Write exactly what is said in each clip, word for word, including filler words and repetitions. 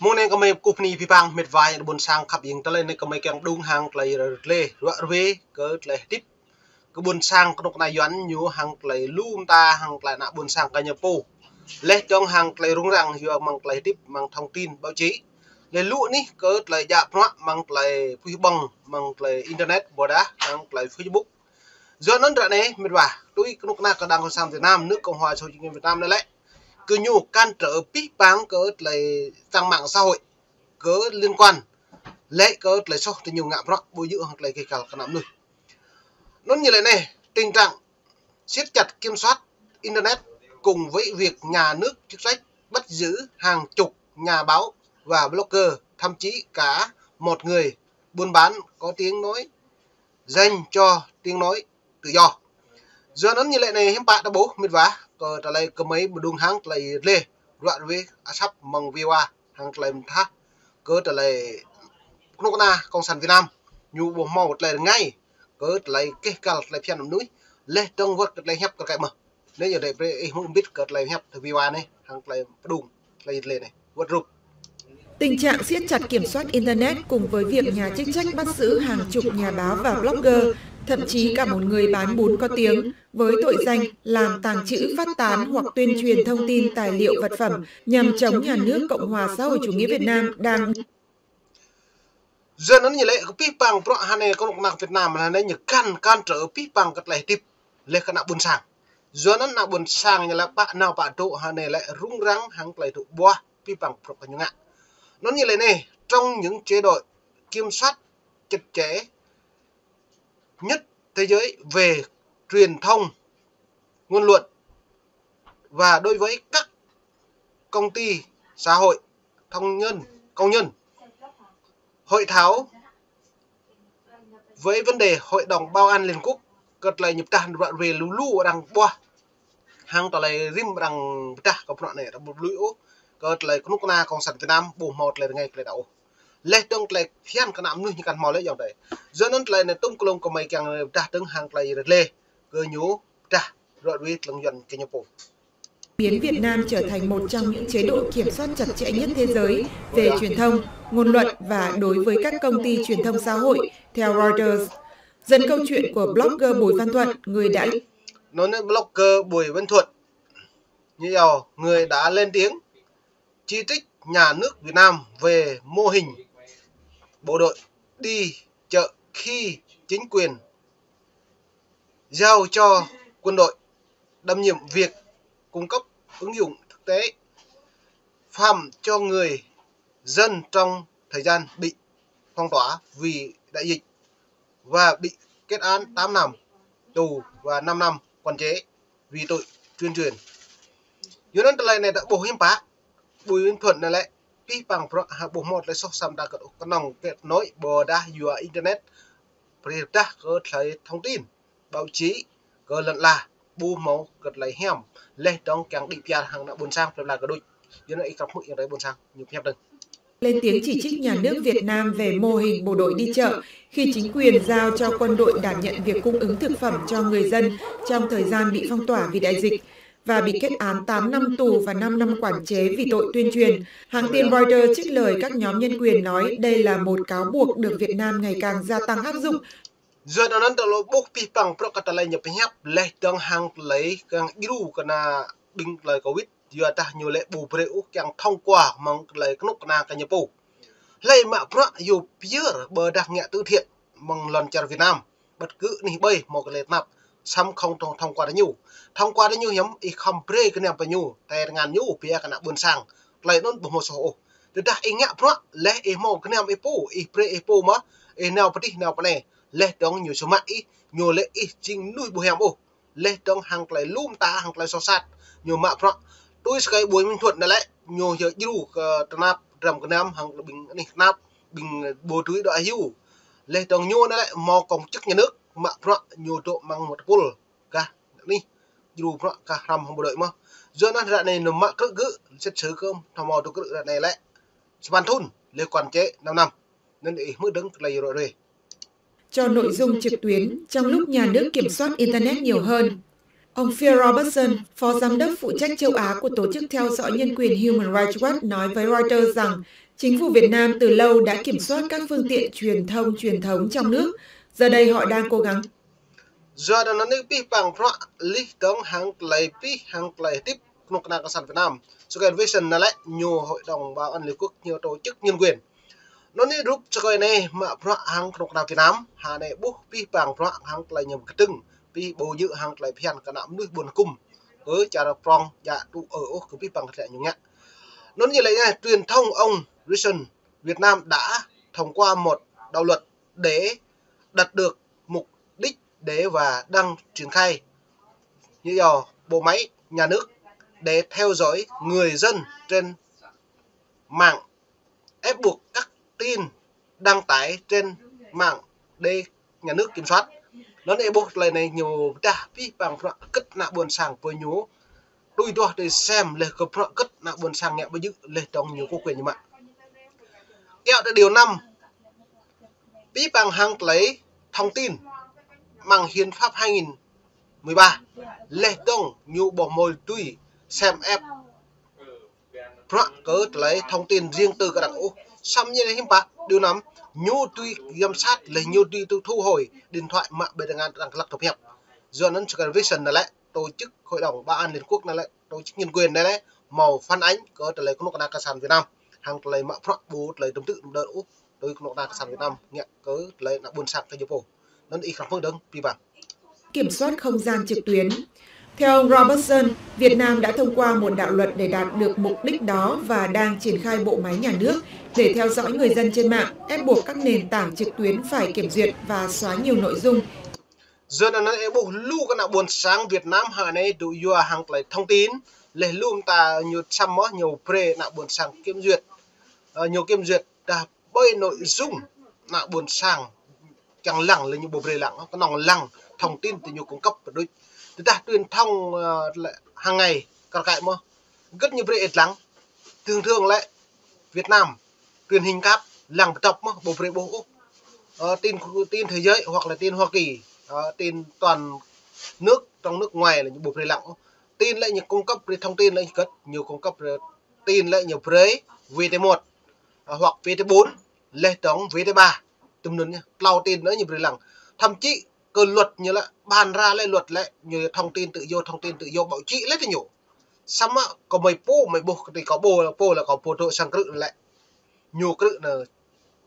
Mơ̆ng anai kơmơi kơkuh bơni abih bang mĕt wa ƀôn sang khăp ing tơlơi anai kơmơi kiăng pơđung hăng tơlơi rơlê ruă ruê kơ tơlơi hơdip kơ ƀôn sang kơnuk kơna Yuan ñu hăng tơlơi lu mơta hăng tơlơi ană ƀôn sang kơ ñu pô. Laih dơ̆ng hăng tơlơi rŭng răng yua mơ̆ng tơlơi hơdip mơ̆ng thông tin báo chí. Laih lu anih kơ tơlơi djă bruă mơ̆ng tơlơi puih ƀơ̆ng mơ̆ng tơlơi internet ƀôdah hăng tơlơi Facebook. Yua anŭn ră anai mĕt wa, tui kơnuk kơna kơ Đảng Cộng sản Việt Nam, nước Cộng hòa Xã hội Chủ nghĩa Việt Nam anai lĕ, kơ ñu cản trở abih bang kơ tơlơi trang mạng xã hội kơ liên quan lĕ kơ tơlơi soh tơ ñu ngă bruă ƀu djơ̆ hăng tơlơi kơ kăl kơ ană mơnuih. Anŭn ñu lĕ anai, tình trạng siết chặt kiểm soát internet cùng với việc nhà nước chức trách bắt giữ hàng chục nhà báo và blogger, thậm chí cả một người buôn bán có tiếng nói dành cho tiếng nói tự do. Yua anŭn ñu lĕ anai hiư̆m pă ta ƀuh mĕt wa, kơ tơlơi kơmơi pơđung hăng tơlơi rơlê ruă ruê asăp mơ̆ng viwa hăng tơlơi mơthah kơ tơlơi kơnuk kơna Cộng sản Việt Nam ñu ƀu hmâo tơlơi rơngai kơ tơlơi kơ kăl tơlơi phiăn mơnuih, laih dơ̆ng wơ̆t kơ tơlơi hiăp kơ kăi mơ̆. Anai yơh đe pre ih mơ̆ ƀĭt kơ tơlơi hiăp tơ viwa anai hăng tơlơi pơđung tơlơi rơlê anai. Wơ̆t rup. Tình trạng siết chặt kiểm soát internet cùng với việc nhà chức trách bắt giữ hàng chục nhà báo và blogger, thậm chí cả một người bán bún có tiếng, với tội danh làm tàng trữ, phát tán hoặc tuyên truyền thông tin, tài liệu, vật phẩm nhằm chống nhà nước Cộng hòa Xã hội Chủ nghĩa Việt Nam đang Yua anŭn ñu lĕ kơ abih bang bruă hơnai kơnuk kơna Việt Nam hơnai ñu cản, cản trở abih bang kơ tơlơi hơdip laih kơ ană ƀôn sang. Yua anŭn ană ƀôn sang ñu lĕ pă nao pă dŏ hơnai lĕ rŭng răng hăng tơlơi dŏ ƀuah abih bang bruă kơ ñu ngă. Anŭn ñu lĕ anai, trong những chế độ kiểm soát chặt chẽ nhất thế giới về truyền thông, ngôn luận và đối với các công ty xã hội, thông nhân, công nhân. Hội thảo với vấn đề Hội đồng Bảo an Liên Quốc, kơ tơlơi ñu pơdah ruă ruê lu lu arăng ƀuah hăng tơlơi rĭm arăng pơdah kơ bruă anai, arăng ƀu lui ôh kơ tơlơi kơnuk kơna Cộng sản Việt Nam ƀu hmâo tơlơi rơngai tơlơi đaŏ ôh. Laih dơ̆ng tơlơi phiăn kơ ană mơnuih ñu kăn hmâo lĕ yơh đe. Yua anŭn tơlơi anai tŭm kơ lŏm kơmơi kiăng pơdah dơ̆ng hăng tơlơi rơlê kơ ñu pơdah ruă ruê tơlơi Yuan kơ ñu pô. Biến Việt Nam trở thành một trong những chế độ kiểm soát chặt chẽ nhất thế giới về truyền thông, ngôn luận và đối với các công ty truyền thông xã hội, theo Reuters. Dẫn câu chuyện của blogger Bùi Văn Thuận, người đã Anŭn anai blogger Bùi Văn Thuận, ñu yơh, người đã lên tiếng chỉ trích nhà nước Việt Nam về mô hình bộ đội đi chợ khi chính quyền giao cho quân đội đảm nhiệm việc cung cấp ứng dụng thực tế phạm cho người dân trong thời gian bị phong tỏa vì đại dịch và bị kết án tám năm tù và năm năm quản chế vì tội tuyên truyền. Yua anŭn tơlơi anai ta ƀuh hiư̆m pă, Bùi Văn Thuận anai lĕ, abih bang bruă hăng ƀu hmâo tơlơi soh săm ta kơ kơnơ̆ng kết nối ƀôdah yua internet, pơdah kơ tơlơi thông tin, báo chí, kơ lŏn ala, ƀu hmâo kơ tơlơi hiam, laih dơ̆ng kiăng đĭ pioh hăng ană ƀôn sang, plơi pla kơ đôč. Yua anŭn ih krăp hmư̆ yang rai ƀôn sang, ñu pơhiăp dơ̆ng. Lên tiếng chỉ trích nhà nước Việt Nam về mô hình bộ đội đi chợ khi chính quyền giao cho quân đội đảm nhận việc cung ứng thực phẩm cho người dân trong thời gian bị phong tỏa vì đại dịch và bị kết án tám năm tù và năm năm quản chế vì tội tuyên truyền. Hãng tin Reuters trích lời các nhóm nhân quyền nói đây là một cáo buộc được Việt Nam ngày càng gia tăng áp dụng. Yua anŭn tơlơi ƀuh abih bang bruă kơ tơlơi ñu pơhiăp laih dơ̆ng hăng tơlơi kiăng djru kơ ană ƀing tơlơi covid. Yua dah ñu lĕ ƀu brơi ôh kiăng thông qua mơ̆ng tơlơi kơnuk kơna kơ ñu pô. Hlơi mă bruă yua pơyơr ƀôdah ngă từ thiện mơ̆ng lŏn čar Việt Nam, bất cứ anih ƀơi hmâo tơlơi tơnap, săm không thông, thông qua tơ ñu. Thông qua tơ ñu hiam ih khŏm brơi kơnam pơ ñu, tơlơi rơngan ñu pia kơ ană ƀôn sang. Tơlơi anŭn ƀu hmâo soh ôh. Tơdah ih ngă bruă, laih ih hmâo kơnam ih pô, ih brơi ih pô mơ̆, ih nao pơ adih nao pơ anai, laih dơ̆ng ñu sơmă ih, ñu lĕ ih jing mơnuih ƀu hiam ôh. Laih dơ̆ng hăng tơlơi lŏm ta, hăng tơlơi soh sat, ñu mă bruă. Tui sơkai Bùi Văn Thuận anai lĕ, ñu yơh djru kơ tơnap dram kơnam hăng ƀing anih tơnap, ƀing ƀu dưi dŏ ahiu. Laih dơ̆ng ñu anai lĕ hmâo công chức nhà nước, mă bruă ñu dŏ mơ̆ng mơ̆ tơpul kah anih, djru bruă kah hrăm hăng bộ đội mơ̆. Yua anŭn ră anai ñu mă krư̆ gơ̆, xét xử kơ hmâo dŏ krư̆ ră anai lĕ. Sơmăn thun, laih quản chế năm năm. Anŭn ih hmư̆ dơ̆ng tơlơi ră ruê. Cho nội dung trực tuyến trong lúc nhà nước kiểm soát Internet nhiều hơn. Ông Phil Robertson, phó giám đốc phụ trách châu Á của tổ chức theo dõi nhân quyền Human Rights Watch, nói với Reuters rằng Chính phủ Việt Nam từ lâu đã kiểm soát các phương tiện truyền thông, truyền thống trong nước. Giờ đây họ đang cố gắng. Yua anŭn anai pih pang prăk lih dong hăng tơlơi pih hăng tơlơi tip kơnuk kơna kơ sang Việt Nam. Sơ kơ Vision anai lĕ ñu Hội đồng Bảo an Liên Quốc ñu tổ chức nhân quyền. Anŭn anai rup sơ kơ anai mă prăk hăng kơnuk kơna Việt Nam, hă anai ƀuh pih pang prăk hăng tơlơi ñu kơtưng, pih ƀu djơ̆ hăng tơlơi phiăn kơ ană mơnuih ƀôn hơkŭm. Kơ čar prong djă tŭ ơ ôh kơ pih pang kơtang ñu ngă. Anŭn ñu lĕ anai, truyền thông ông Vision Việt Nam đã thông qua một đạo luật để đạt được mục đích để và đang triển khai như do bộ máy nhà nước để theo dõi người dân trên mạng, ép buộc các tin đăng tải trên mạng để nhà nước kiểm soát. Anŭn anai ƀuh tơlơi anai ñu pơdah pih pang prăk kơt ană ƀôn sang pơ ñu. Tui tuah tui sem leh kơ prăk kơt ană ƀôn sang ngă ƀu djơ̆ leh dong ñu kơ quyền ñu mă. Kiăo tơ điều năm, pih pang hăng tơlơi thông tin mơ̆ng hiến pháp hai nghìn mười ba. Leh dong ñu ƀu hmâo tui sem ĕp prăk kơ tơlơi thông tin riêng tư kơ arăng ôh. Samơ̆ ñu hiư̆m pă, điều năm, ñu tui giám sát leh ñu tui thu hồi điện thoại mă ƀơi tơngan arăng kơlăk tơphiăp. Yua anŭn sơ kơ Vision anai lĕ, tổ chức Hội đồng Bảo an Liên Quốc anai lĕ, tổ chức nhân quyền anai lĕ, hmâo phản ánh kơ tơlơi kơnuk kơna kơ sang Việt Nam hăng tơlơi mă prăk ƀu tơlơi tơm tư̆ tơm đơr ôh tui kơnuk kơna kơ sang Việt Nam ngă kơ tơlơi ană ƀôn sang kơ ñu pô. Anŭn ih krăp mơ̆ng dong pih pang. Kiểm soát không gian trực tuyến. Theo ông Robertson, Việt Nam đã thông qua một đạo luật để đạt được mục đích đó và đang triển khai bộ máy nhà nước để theo dõi người dân trên mạng, ép buộc các nền tảng trực tuyến phải kiểm duyệt và xóa nhiều nội dung. Yua anŭn anai ƀuh lu kơ ană ƀôn sang Việt Nam hă anai tŭ yua hăng tơlơi thông tin, leh lu mơta ñu čăm mơ̆ ñu brơi ană ƀôn sang kiểm duyệt, ơ, ñu kiểm duyệt dah ƀơi nội dung ană ƀôn sang kiăng lăng leh ñu ƀu brơi lăng, kơnơ̆ng lăng thông tin tơ ñu cung cấp pơđuč. Tơdah truyền thông, ơ, lĕ hăng ngày kar kaĭ mơ̆, gơ̆t ñu brơi ĕt lăng. Thường thường lĕ Việt Nam truyền hình cáp lăng pơdŏp mơ̆, ƀu brơi ƀuh ôh. Ơ, tin, tin thế giới hoặc là tin Hoa Kỳ, ơ, tin toàn nước, trong nước ngoài lĕ ñu ƀu brơi lăng ôh. Tin lĕ ñu cung cấp brơi thông tin lĕ ñu gơ̆t, ñu cung cấp brơi tin lĕ ñu brơi V T một, ơ, hoặc V T bốn, leh dong V T ba. Tơm anŭn ñu, tlâo tin anŭn ñu brơi lăng. Thậm chí kơ luật ñu lĕ, ban ra lĕ luật lĕ, ñu thông tin tự do, thông tin tự do báo chí lĕ tơ ñu. Samơ̆ kơ mơi pô, mơi ƀuh kơ tui kơ pô, pô lĕ kơ pô tŏ sang krư̆ lĕ. Ñu krư̆ anŭn,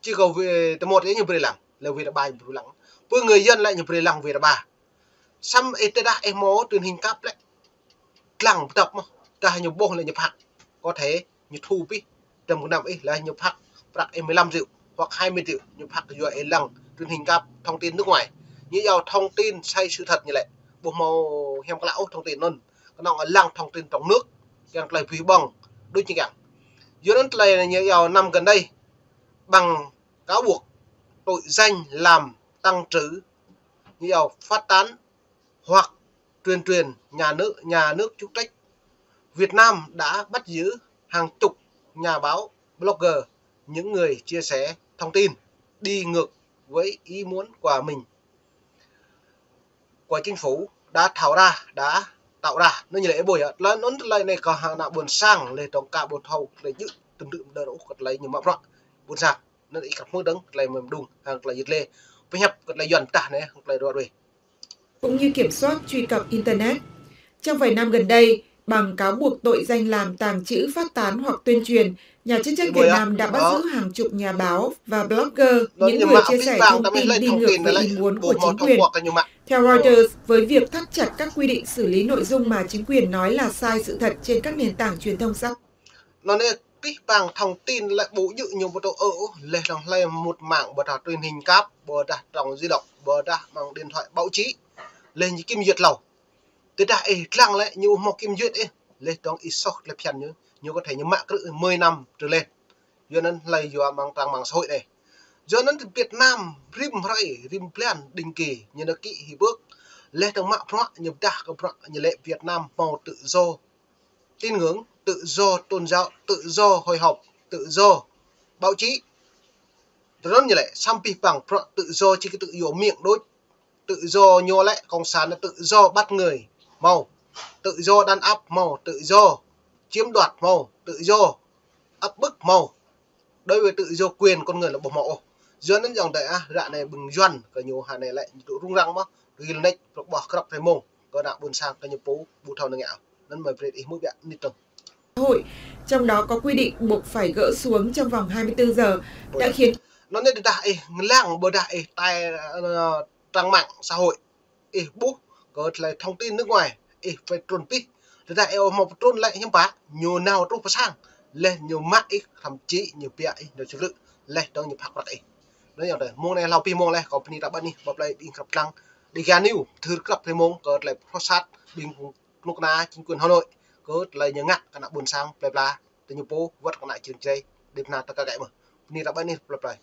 či kơ V T một lĕ ñu brơi lăng, lĕ V T ba ñu brơi lăng. Pơ người dân lĕ ñu brơi lăng V T ba. Samơ̆ ih tơdah ih hmâo truyền hình cáp lĕ, lăng pơdŏp mơ̆, dah ñu ƀuh lĕ ñu phạt. Có thể ñu thu pih, trăm gơnam ih lĕ ñu phạt prăk ih mười lăm triệu hoặc hai mươi triệu, ñu phạt yua ih lăng truyền hình cáp thông tin nước ngoài. Ñu yua thông tin sai sự thật ñu lĕ, ƀu hmâo hiam klă ôh thông tin anŭn. Kơnơ̆ng lăng thông tin trong nước, kiăng tơlơi bih ƀong, đuč ñu kiăng. Yua anŭn tơlơi ñu yua năm gần đây, bằng cáo buộc tội danh làm tăng trữ, ñu yua phát tán hoặc tuyên truyền nhà nước, nhà nước chức trách. Việt Nam đã bắt giữ hàng chục nhà báo, blogger, những người chia sẻ thông tin đi ngược với ý muốn của mình, của chính phủ đã tạo ra, đã tạo ra. Anŭn ñu lĕ ih ƀuh yơh. Tơlơi anŭn tơlơi anai kơ hăng ană ƀôn sang leh dong ka ƀu thâo tơlơi djơ̆, tơm tư̆ tơm đơr ôh kơ tơlơi ñu mă prăk ƀôn sang. Anŭn ih krăp mơ̆ng dong tơlơi mơ̆ng đung hăng tơlơi yit lĕ. Pơhiăp kơ tơlơi Yuan tah anai hăng tơlơi rua đuaĭ. Cũng như kiểm soát truy cập Internet. Trong vài năm gần đây, bằng cáo buộc tội danh làm tàng trữ, phát tán hoặc tuyên truyền, nhà chức trách Việt Nam đã bắt giữ hàng chục nhà báo và blogger, những người chia sẻ thông tin đi ngược với ý muốn của chính quyền. Theo Reuters, với việc thắt chặt các quy định xử lý nội dung mà chính quyền nói là sai sự thật trên các nền tảng truyền thông xã hội. Anŭn anai pih pang thông tin lĕ ƀu djơ̆ ñu ƀu tŏ ơ ôh, leh dong hlơi mŭt mạng ƀôdah truyền hình cáp, ƀôdah trong di động, ƀôdah mơ̆ng điện thoại báo chí. Leh ñu kiểm duyệt hlâo. Tơdah ih lăng lĕ ñu ƀu hmâo kiểm duyệt ih, leh dong ih soh tơlơi phiăn ñu, ñu có thể ñu mă krư̆ mười năm trở lên. Yua anŭn hlơi yua mơ̆ng trang mạng xã hội anai. Yua anŭn tơ Việt Nam rĭm hrơi, rĭm blan định kỳ, ñu nao ký hiệp ước. Leh dong mă prăk, ñu pơdah kơ prăk, ñu lĕ Việt Nam hmâo tự do tín ngưỡng, tự do tôn giáo, tự do hội họp, tự do báo chí. Tơ anŭn ñu lĕ, samơ̆ pih pang prăk tự do či kơ tự do miệng đuč. Tự do ñu lĕ cộng sản là tự do bắt người hmâo, tự do đàn áp hmâo, tự do chiếm đoạt hmâo, tự do áp bức hmâo. Đối với tự do quyền con người lĕ ƀu hmâo ôh. Yua anŭn yơh tơdah ah, ră anai ƀing Yuan kơ ñu hơnai lĕ ñu tŭ rŭng răng mơ̆, ril neč prăk ƀôh krăp rơmông kơ ană ƀôn sang kơ ñu pô ƀu thâo nao ngă. Anŭn mơi brơi ih hmư̆ biă nit dơ̆ng. Hội, trong đó có quy định buộc phải gỡ xuống trong vòng hai mươi tư giờ, đã Ƀu khiến Anŭn anai tơdah ih nglang ƀôdah ih tải, ơ, trang mạng xã hội, ih ƀuh kơ tơlơi thông tin nước ngoài, ih phải trốn pih. Tơdah ih ƀu hmâo trốn lĕ hiư̆m pă, ñu nao truh pơ sang, laih ñu mă ih, thậm chí ñu biă ih, ñu čư̆ lư̆, laih dơ̆ng ñu phak prăk ih. Anŭn yơh tơdah, mông anai hlâo pih mông laih, kâo bơni ră ƀă anih, ƀă plơi ƀing krăp lăng, Dega News, thâo krăp rơmông kơ tơlơi phŏ sat ƀing kơnuk kơna chính quyền Hà Nội, kơ tơlơi ñu ngă kơ ană ƀôn sang plơi pla, tơ ñu pô, wơ̆t kơ ană čư̆ črei, đĭ pơ anai tơ kơ găi mơ̆. Bơni ră ƀă anih, plơi plơi.